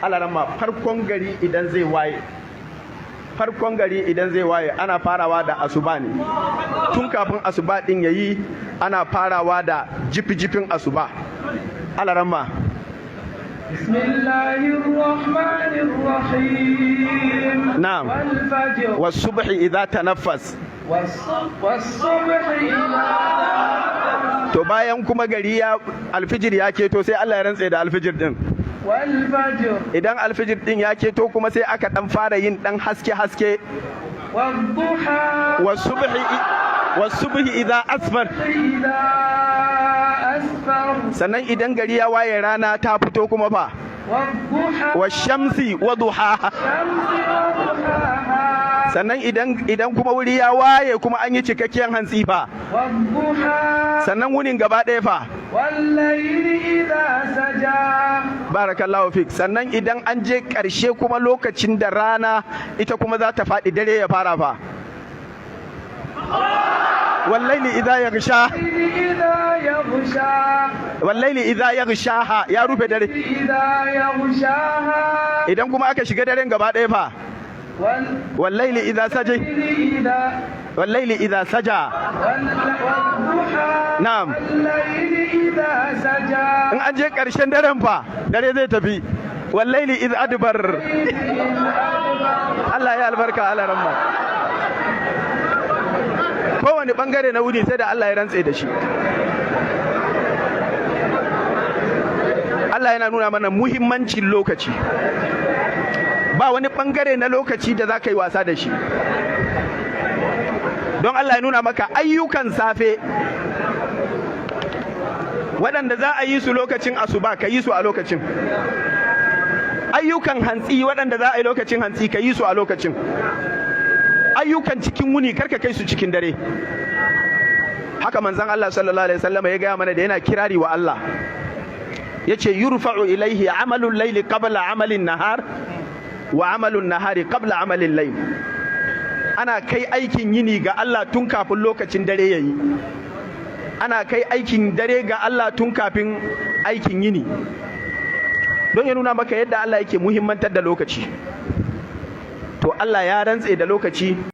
Alarama, farkon gari idan zai waye, farkon gari idan zai waye, ana farawa da asuba ne. Tun kafin asuba din yayi, ana farawa da jifi-jifin asuba. Alarama. بسم الله الرحمن الرحيم. نعم. والفجر. والصبح إذا تنفس. والصبح إذا To, bayan kuma gari ya alfijir ya keto, sai Allah ya rantse da alfijir din. والفجر. Idan alfijir din ya keto kuma, sai aka dan fara yin dan haske haske. والضحى. والصبح إذا أسفر. إذا أسفر. Sannan idan gari ya waye, rana ta fito kuma fa? والضحى. والشمس وضحاها. الشمس وضحاها. Sannan idan kuma wuri ya waye kuma an yi cikakken hantsi fa? والضحى. Sannan wunin gaba ɗaya fa? والليل إذا سجى. بارك الله فيك. Sannan idan an je ƙarshe kuma, lokacin da rana ita kuma za ta faɗi, dare ya fara fa? والليل إذا يغشى. إذا يغشى. والليل إذا يغشاها, ya rufe dare. إذا يغشاها. Idan kuma aka shiga daren gaba ɗaya fa? والليل إذا سجى. إذا والليل إذا سجى. والضحى. نعم. والليل إذا سجى. In an je ƙarshen daren fa, dare zai tafi, والليل إذ أدبر. Allah ya albarka, Allah ramma. Kowane bangare na wuni sai da Allah ya rantse da shi. Allah yana nuna mana muhimmancin lokaci. Ba wani bangare na lokaci da za ka yi wasa da shi. Don Allah ya nuna maka ayyukan safe waɗanda za a yi su lokacin asuba, ka yi su a lokacin. Ayyukan hantsi waɗanda za a yi lokacin hantsi, ka yi su a lokacin. Ayyukan cikin wuni, karka kai su cikin dare. Haka manzon Allah صلى الله عليه وسلم ya gaya mana da yana kirari wa Allah, yace: يرفع إليه عمل الليل قبل عمل النهار وعمل النهار قبل عمل الليل. Ana kai aikin yini ga Allah tun kafin lokacin dare yayi, ana kai aikin dare ga Allah tun kafin aikin yini, don ya nuna maka yadda Allah yake muhimmantar da lokaci. To, Allah ya rantse da lokaci.